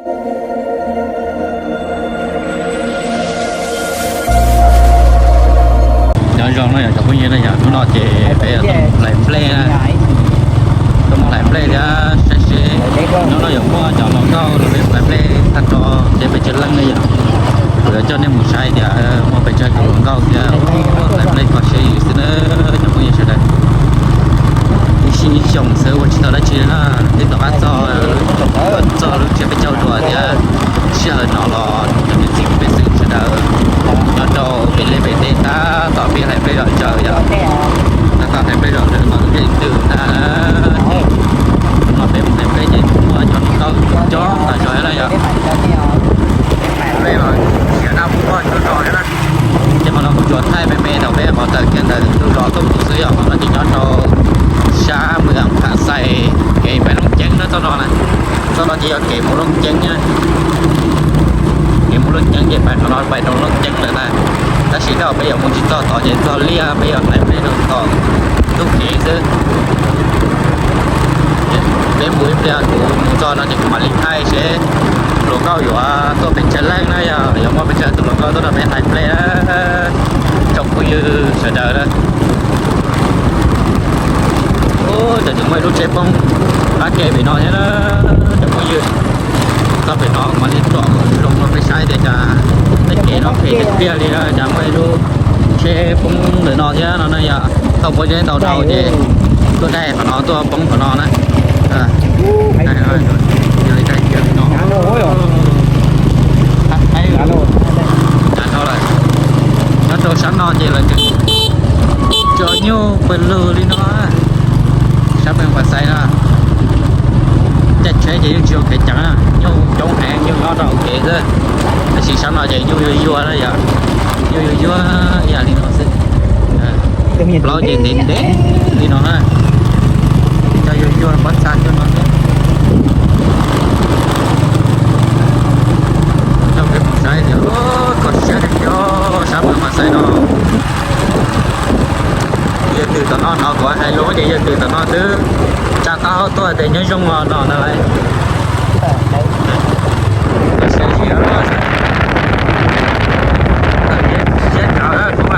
Nyob zoo no yog cov phooj ywg na, yog hnub no ces peb tuaj mus hlais nplej na. Tuaj mus hlais nplej thiab saib seb hnub no yuav muaj cov hluas nkauj los peb hlais nplej tag nrho ces pes tsawg leej na yom. Kuv yuav coj nej mus saib tias muaj pes tsawg tus hluas nkauj thiab hlais nplej kho siab yus xwb na cov phooj ywg sawv daws. Ib xyoos xwb ua tsis tau dab tsi na, twb tom qab txog, txog lub tsiab peb caug dua thiab sij hawm no los cov niam txiv pej xeem sawv daws nyob rau pem liaj pem teb tab tom pib hlais nplej zom zaws yom. Tab tom hlais nplej zom zaws no tus dej ntws ntag. No peb mus hlais nplej ces muaj cov hluas nkauj coob tas zog na yom. Nplej los xiam dab pub pog cuag no thiab na. Ces qhov no kuv tsuas thaij me me rau peb qhov tawm kiag ntawm tus zos tuaj mus xwb yom, qhov no ces nyob rau sab Mws Am Pham Xais, kev pem Looj Ceeb na txoj no na. Txoj no ces yog kev mus Looj Ceeb na. Kev mus Looj Ceeb ces pais qhov no pais rau Looj Ceeb lawm na. Tab sis tej zaum peb yuav mus tsis txog tod ces txog liaj peb yuav hlais nplej rau tom ntug kev xwb. Peb mus ib pliag kuv mus txog no ces kuv mam li thaij seb hluas nkauj yuav tuaj pes tsawg leej na, yog yuav muaj pes tsawg tus hluas nkauj tuaj nrog peb hlais nplej na tsoom phooj ywg sawv daws na. Ub, cas tseem muaj ib lub tsheb poob qab ke pem no thiab na cov phooj ywg. Txog pem no mam li tsom zoo rau peb saib tias cas tej kev no phem tiag tiag li na, cas muaj ib lub tsheb poob ntawm no thiab no na yom. Thaum muaj zeb ntau ntau ces tuaj daig qhov no tuaj poob qhov no na. Yog li daig kiag li no. Cas dhau lawm. Nyob rau sab no ces lawv tseem cog nyuj pawg lug li no. Sab Mws Am Pham Xais no caij tsheb ces yeej tsis ua kev ceev na, nyuj coob heev, nyuj nyob rau hauv kev xwb. Tab sis sab no ces nyuj yuag yuag na yom, nyuj yuag yuag ib yam li no xwb. Plaub ces ntev ntev li no na, cov yuag yuag pob txha cuag no xwb. Coj peb mus saib tias kho siab tiag tiag sab Mws Am Pham Xais no. Yawg twm tom no no kuv hais lus ces yawg twm tom no twb tsa taub hau tuaj tias nyob zoo os no na lauj. Siab zim siab cawv kuv,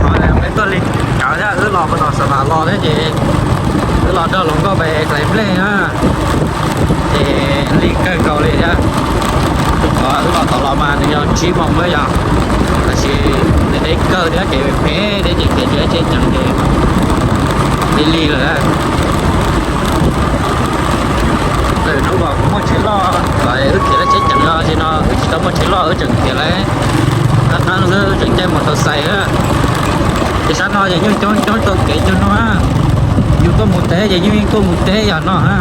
ho peb tuaj li cawv thiab, wb los puag tom Xav Vam los thiab ces wb los nrog hluas nkauj pem hlais nplej na. Ces lig kawg nkaus li thiab. Wb los tom los mas nws yog tsib moos lawm yom, tab sis nws deb kawg thiab, kev phem thiab ces kev tsis tsheb ceev ces lig lig lawm. Lwm hnub uas kuv muaj tsheb loj los wb khiav lawv tsheb ceev no, tab sis no wb tsis tau muaj tsheb loj wb tseem khiav lawv qab qab xwb, tseem caij mus tau xais na. Ces sab no ces nyuj coob coob tau kev cuag no, yus tuaj mus teb ces nyuj yeej tuaj mus teb yam no na.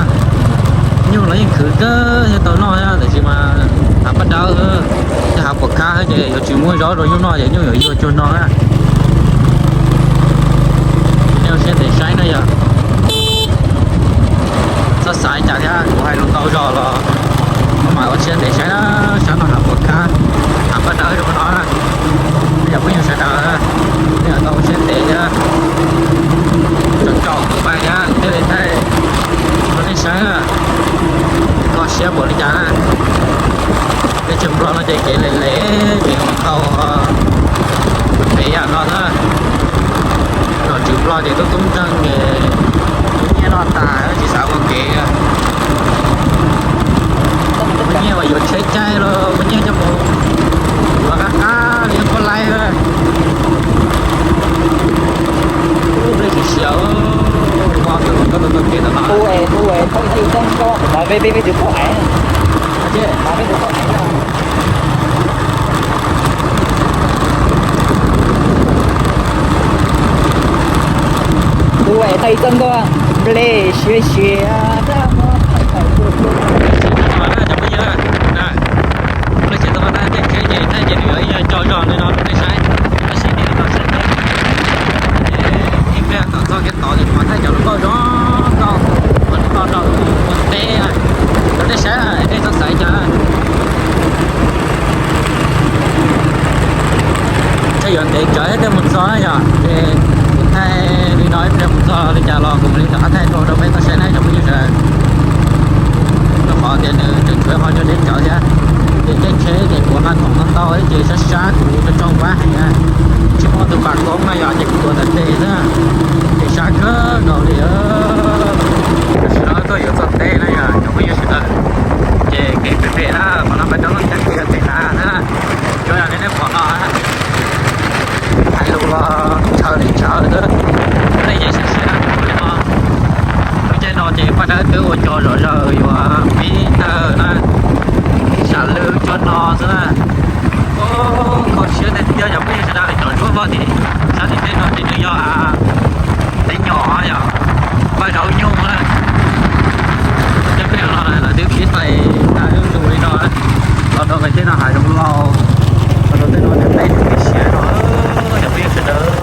Nyuj los yeej khwv kawg thiaj tau noj thiab, tab sis mas hav paj dawb, yog hav puas khab ces yuav tsis muaj zaub rau nyuj noj ces nyuj yuav yuag cuag no na. Nej ua siab ntev saib na yom. Txhob xav cas thiab, kuv hais lus ntau zog los kuv mam ua siab ntev saib na. Sab no hav puas khab, hav paj dawb zoo no na. Yog phooj ywg sawv daws, nej tau ua siab ntev thiab, tsom tsom kuv pais thiab thiaj li thaij rau nej saib na. Kho siab npaum li cas na. Teb chaws Nplog no ces kev lem lem ces mus tau pem yam no na. Nom tswv Nplog ces tub tub nkeeg ces muaj nyiaj noj tas tsis xav ua kev. Muaj nyiaj uas yuav tsheb caij los muaj nyiaj coj mus yuav qab qab li pob laib. Ub, nplej siav siav, koj tuaj tuaj kev tom no. Tus es tau ib txoj nkauj nplej siav siav. Nplej siav tau tej tsheb ces thaij ces nws yuav ib co zog li no rau nej saib, tab sis nej tau saib peb ib pliag tom txog kiag tod ces kuv mam thaij cov hluas nkauj zoo nkauj uas nyob rau ua teb na rau nej saib na, nej txhob xav cas. Thaij yuav ntev tsawv thiab mus txog na yom, ces thaij li no ib pliag mus txog li cas los kuv mam li rov qab thaij dua rau peb tau saib na cov phooj ywg sawv daws. Qhov tias nws tseem tshuav qhov coj deb tsawv thiab, ces caij tsheb ces kuv nqa khoom ntau ntau ces sab sab kuv tso tso vab heev na. Tsis muaj tus pam koob no yog ces kuv tuav ntawm tes xwb, ces sab kawg nkaus li. Tam sim no tuaj yuav txog teb na yog cov phooj ywg sawv daws, ces kev phem phem na, qhov no peb rau lub teb kiag pem na na. Cov yog li nej pom no, hais lus los ntshaw li ntshaw xwb. Nej yeej siv siab no, lub caij no ces paj dawb twb ua cov zom zaws yuav pib tawg na, sam lwj cuag no xwb na. Kho siab tiag tiag cov phooj ywg sawv daws, cov Suav Vaj tim sab tim teb no ces nws yog teb nyom yog vaj zaub nyuj na. Cov peb los lawv twb pib hlais zuj zus li no, los rau pem tej no hav zoov laus, los rau tej no nws teb siab no, cov peb sawv daws.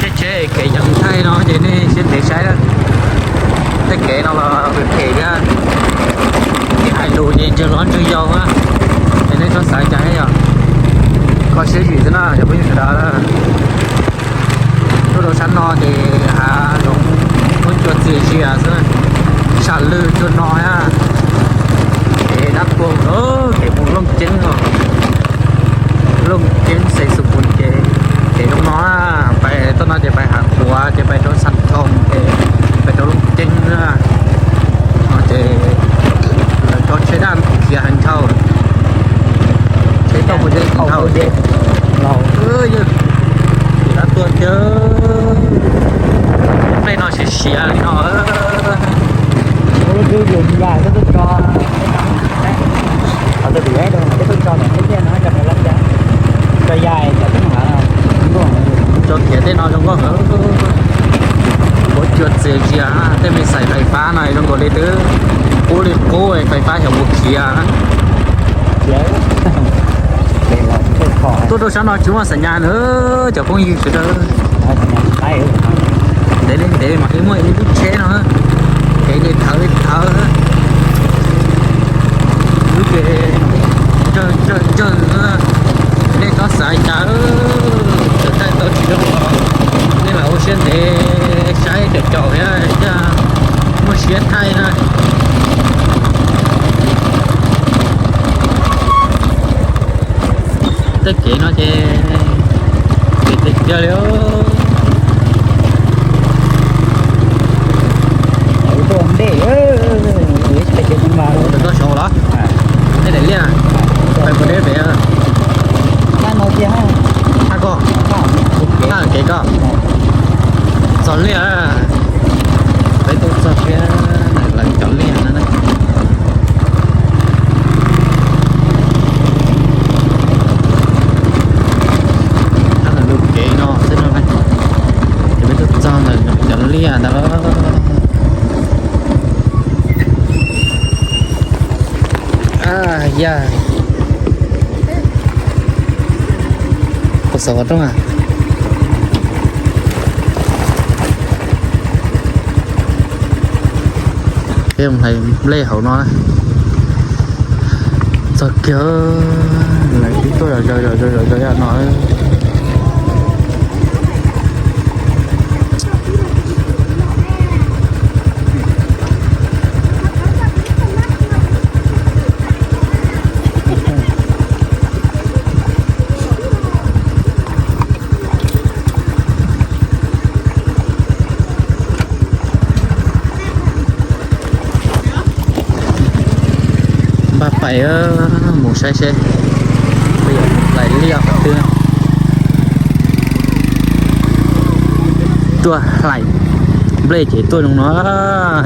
Tej tsheb kev yees thaij no ces nej siab ntev saib na. Tej kev no los phem phem thiab, ces hais lus ces ntswg hlob ntswg yau na, ces nej txhob xav cas thiab yog. Kho siab zim xwb na cov phooj ywg sawv daws. Tuaj rau sab no ces hav zoov muab cua txias zias xwb, sam lwj cuag no na. Kev dab puag, kev mus Looj Ceeb os, Looj Ceeb Xais Xus Pus ces kev zoo no na. Pais tuaj no ces pais Hav Quav ces pais rau Xas Thoos ces pais rau Looj Ceeb na. No ces lawv tso tsheb daj khiav heev dhau, tsheb tau mus deb heev dhau. Yog dab tuag thiab, tej no siav siav li no. Tso khiav tej no zoo nkauj heev. Muab cua txias zias, tej me xaim fais fab no zoo nkaus li twb qub li qub, fais fab xyov puas khiav. Tuaj rau sab no tsis muaj xam nyas na cov phooj ywg sawv daws. Ntev li ntev mas ib muaj ib lub tsheb no, kev li thawv li thawv, lub ces ntsawg ntsawg ntsawg, nej txhob xav cas, txawm thaij tau tsis zoo los nej mam ua siab ntev saib caum caum thiab, muaj siab thaij na. Tej kev no ces phem tiag tiag li. Tus koj saud los? Tej daim liaj, pais puas deb pem? Thaj koj, thaj kev koj. Txog liaj, peb tuaj txog thiab, lawv cov liaj no na. Thaj lub kev no xwb no, ces peb tuaj txog ntawm cov liaj ntawd. Yog puas xav qhov rooj a? Peb hlais nplej hauv no. Txog kiag, lawv twb tuaj zom zaws zom zaws zom zaws no. Npaj pais mus saib seb peb yuav hlais liaj qhov twg. Tuaj hlais nplej ces tuaj zoo no,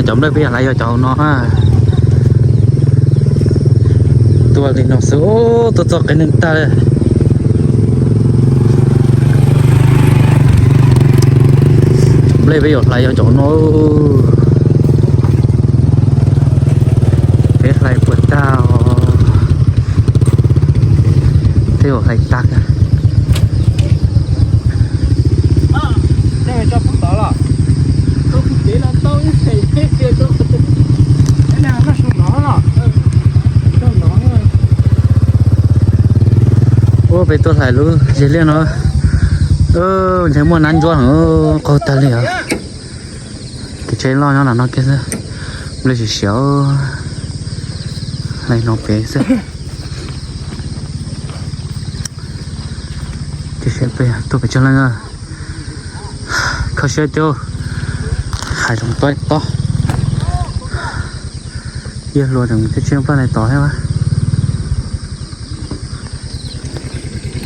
cov nplej peb yuav hlais yog cov hauv no. Tuaj li no xwb, tuaj txog qee neeg tag. Nplej peb yuav hlais yog cov no. Peb hlais puas tag os. Peb yuav hlais tag. Ua peb tuaj hlais lub zes liaj no, ntshe muaj nab ntsuab heev, qaug tag li os. Kev tsheb loj nyob ntawm no kiag xwb. Nplej siav siav, hlais no pem xwb. Ces saib peb tuaj pes tsawg leej na. Kho siab tiag, hav zoov tob tob. Yawg hluas tseem tshiab tshiab plaj tais tod thiab.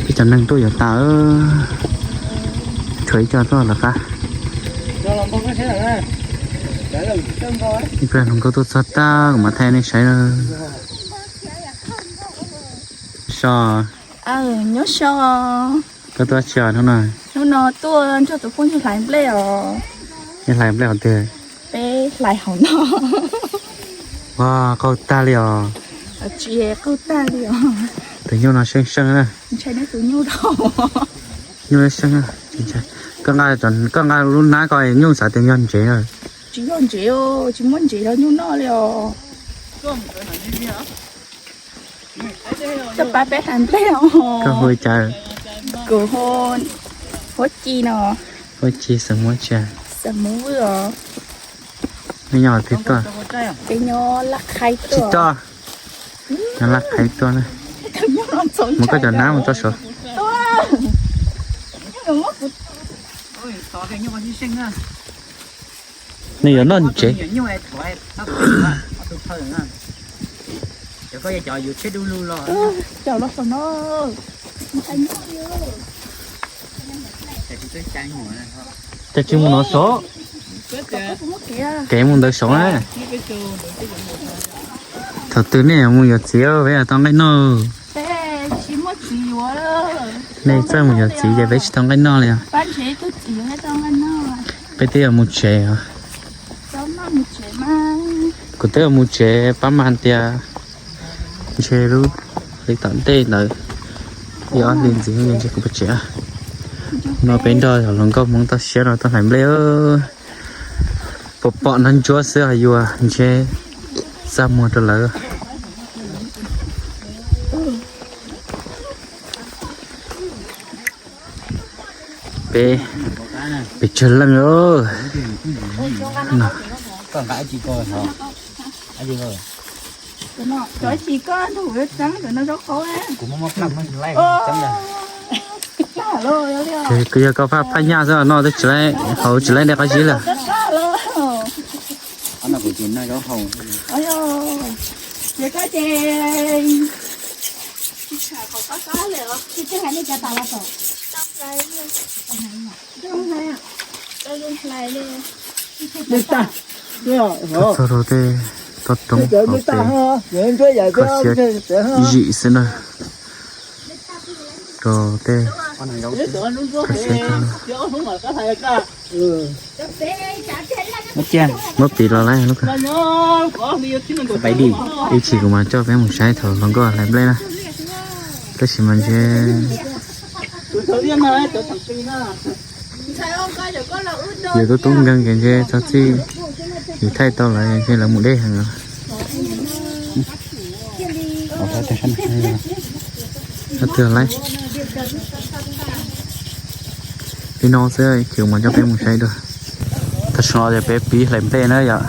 Peb cov neeg tuaj yuav tas, tshuav ib co tuaj lawm qab. Ib pliag hluas nkauj tuaj txog tag kuv mam thaij nej saib. So, nyob so. Koj tuaj tsis hnub no? Hnub no tuaj nrog tus phooj ywg hlais nplej os. Nej hlais nplej hauv twg? Peb hlais hauv no. Ua, qaug tag li os. Tsis qaug tag li os. Tus nyuj no seej seej na. Ntshai neb tus nyuj dhau. Nyuj seej. Koj nqa, koj nqa lub hnab ko nyuj xav tias yog ntsev na. Tsis yog ntsev, tsis muaj ntsev rau nyuj noj li os. Coj pab peb hlais nplej os. Koj hu li cas? Kuv hu Huab Ci no. Huab Ci xeem Hmoob tsi? Xeem Hmoob Vwj os. Nej nyob twg tuaj? Peb nyob Laj Qhaib tuaj. Nyob Laj Qhaib tuaj na. Muab koj cov hnab mus tso saud. Nej yuav noj ntsev. Cas tsis mus no saud? Kev mus ntawd saud na. Thaum twg nej yuav mus yuav txiv peb yuav tau nqaij noj. Nej txawj mus yuav txiv ces peb tsis tau nqaij noj li os. Peb twb yuav mus tsev os. Kuv twb yuav mus tsev pab mas tias ntshe lub hli tom ntej ntawd ib ob hlis ntxiv ntshe kuv pais tsev. No peb nrog hluas nkauj Hmoob toj siab no tuaj hlais nplej. Pom pom nrog ntsuab xwb os, yuav ntshe txaj muag rau lawv. Peb, peb tsawg leej. Kuv yog koj phaj phaj nyaj xwb no, twb tsis laib haus tsis laib de qab zib lawm. Koj txog rau tej toj roob hauv pes, kho siab zim xwb na. Rau tej kho siab. Muab piv los lawm lub ko. Ib chim kuv mam coj peb mus saib thaum hluas nkauj hlais nplej na. Tab sis mas ntshe yus tub tub nkeeg ces ntshe txog txij yus thaij tau lawm ntshe lawv mus deb heev. Twg lawm? Li no xwb, chim mas coj peb mus saib dua. Tam sim no ces peb pib hlais nplej na yom.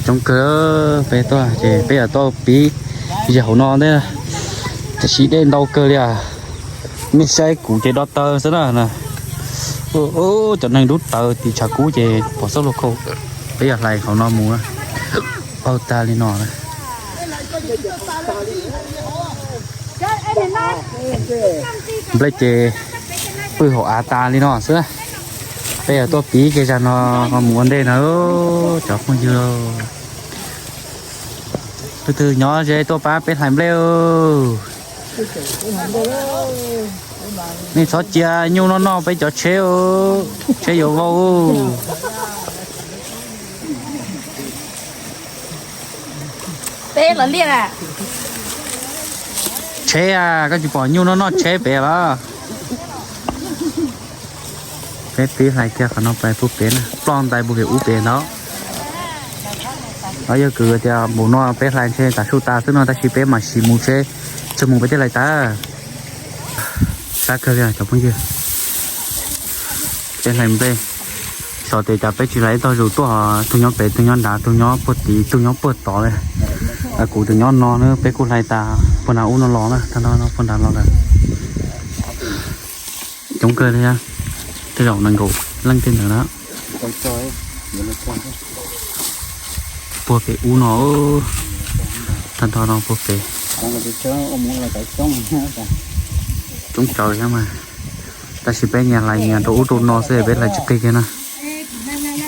Coob kawg, peb tuaj ces peb yuav tuaj pib ze hauv no ntej. Tam sim dej ntau kawg li os. Nej saib kuv ces do taw xwb na. Cov neeg dub taws tiv tshav kub ces pom xab lua khau. Peb yuav hlais hauv no mus. Paug tag li no. Nplej ces pw hauv av tas li no xwb. Peb yuav tuaj pib kev zag no mus ua ntej na cov phooj ywg. Leej twg nyob ze tuaj pab peb hlais nplej. Nej txhob cia nyuj noj noj peb cov tsheb, tsheb yuav vau. Tsheb a, koj tsis pom nyuj noj noj tsheb pem los? Peb pib hlais kiag qhov no pais puag pem na, ploj ntais puag pem ub pem ntawd. Yog kws tias npaum no peb hlais ntshe tav su tas xwb no, tab sis peb mam sim mus tsheb, tsheb mus peb thiaj hlais tas. Sab kawg li cov phooj ywg. Peb hlais nplej, Txog tias cas peb tsis hlais ib tog zus tuaj, tus nyob pem, tus nyob nrad, tus nyob puag tid, tus nyob puag tod li. Kuv tus nyob no na, peb kuj hlais tas puag nrad ub no los na, tag nrho no puag nrad los lawm. Coob kawg li, tej zaum nees nkaum leej tej ntawd na. Puag pem ub no, tag nrho no puag pem. Coob tsawv thiab mas, tab sis peb nyias hlais nyias rau ub rau no xwb, peb hlais tsis qig kiag na.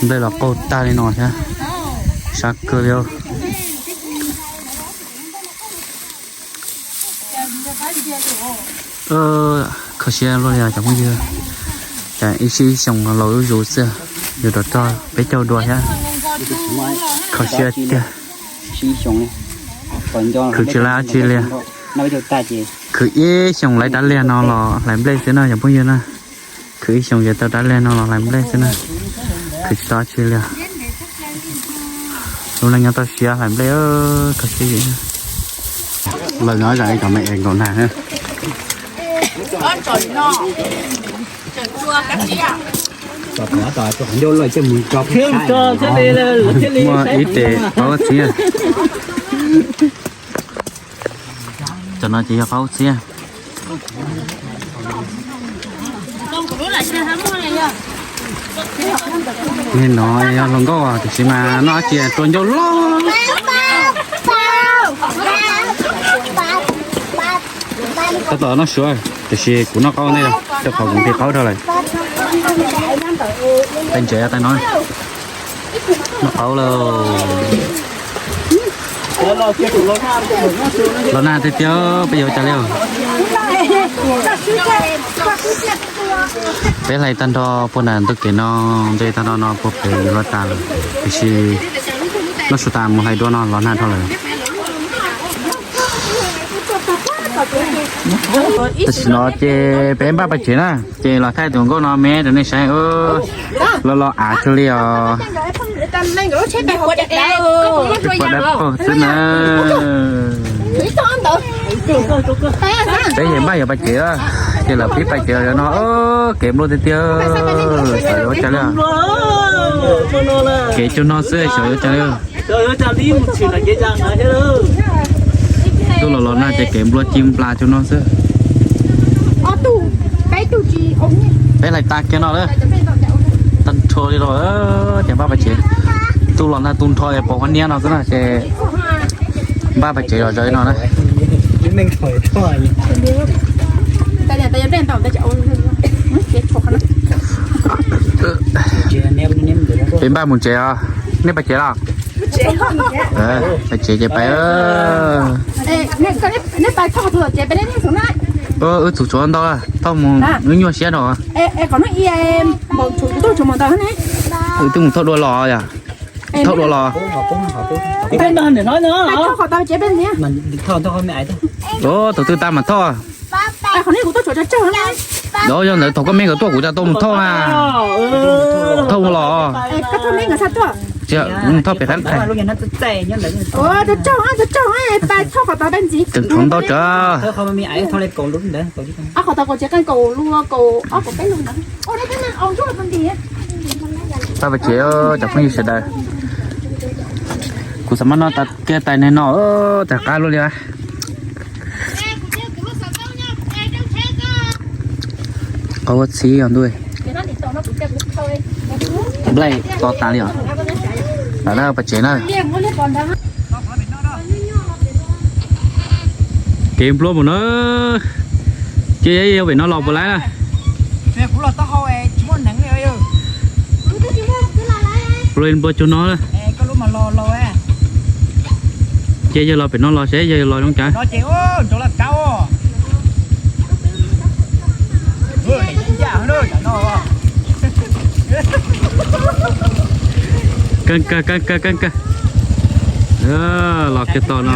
Nplej los qaug tag li no thiab, sab kawg li. Kho siab luaj li os cov phooj ywg, cas ib sij ib xyoos laus zuj zus xwb, yuav rov rog peb caug dua thiab. Kho siab tiag. Khwv tsis tau dab tsi li. Khwv ib xyoos hlais rab liag no los hlais nplej xwb na cov phooj ywg na. Khwv ib xyoos ces tau rab liag no los hlais nplej xwb na. Khwv tsis tau dab tsi li. Lub neej nyob toj siab hlais nplej, kho siab. Lawv nyob zam li cov me es nkaum nag. Muaj ib tes qaub txhiab. Cov no ces yog qaub txhiab. Nim no yog hluas nkauj tiam sis mas noj dab tsi tua ncauj loj. Tab tom noj suav tiam sis kuv noj qaub ntej, rau qhov kuv nqhis qaub dhau lawm. Peb ntsev tais no noj qaub lawm. Los nag tiag tiag, peb yuav ua cas li. Peb hlais tag nrho puag nram ntug kev no, nte tag nrho no puag pem yuav luag tas lawm, tiam sis noj su tas mus hlais dua no los nag dhau lawm. Tam sim no ces peb npaj paj tsev na, ces los thaij tus nkauj no me rau nej saib. Los los av kawg li os. Dab paug xwb na. Peb yeej npaj yuav paj tsev, ces lawv pib paj tsev no, kev nplua tiag tiag, xyov yuav ua cas li. Kev cuag no xwb xyov yuav ua cas li. Tuaj los los nag ces kev nplua ci nplas cuag no xwb. Peb hlais tas kiag no lawm, tag nrho li los ces npaj paj tsev. Tuaj los nag tu nrho es pom qhov niab no xwb na ces npaj paj tsev zom zaws li no na. Peb npaj mus tsev os, nej paj tsev los? Paj tsev ces pais. Wb txhua txhua ntau, thauj mus wb nyuaj siab no. Wb twb mus thauj dua los yom. Thauj dua los. Thaum twg tag mas thauj. Yog ntawd thaum koj me nkawd tuaj kuv tsa tau mus thauj na. Thauj mus los. Thauj pem qab qhais. Tseem tshuav ntau tsawv. Pab paj tsev cov phooj ywg sawv daws. Kuv xav mas noj tas kiag tais neeg no, tag qab luaj li. Qaub txhib os ntuj. Nplej to tas li os. Lam dab paj tsev na. Kev nplua mus na. Ces yog pem no los puas laib na? Nplua nplua cuag no. Ces yog los pem no los seb yog los zoo cas. Kawg kawg kawg kawg kawg. Los kiag to no.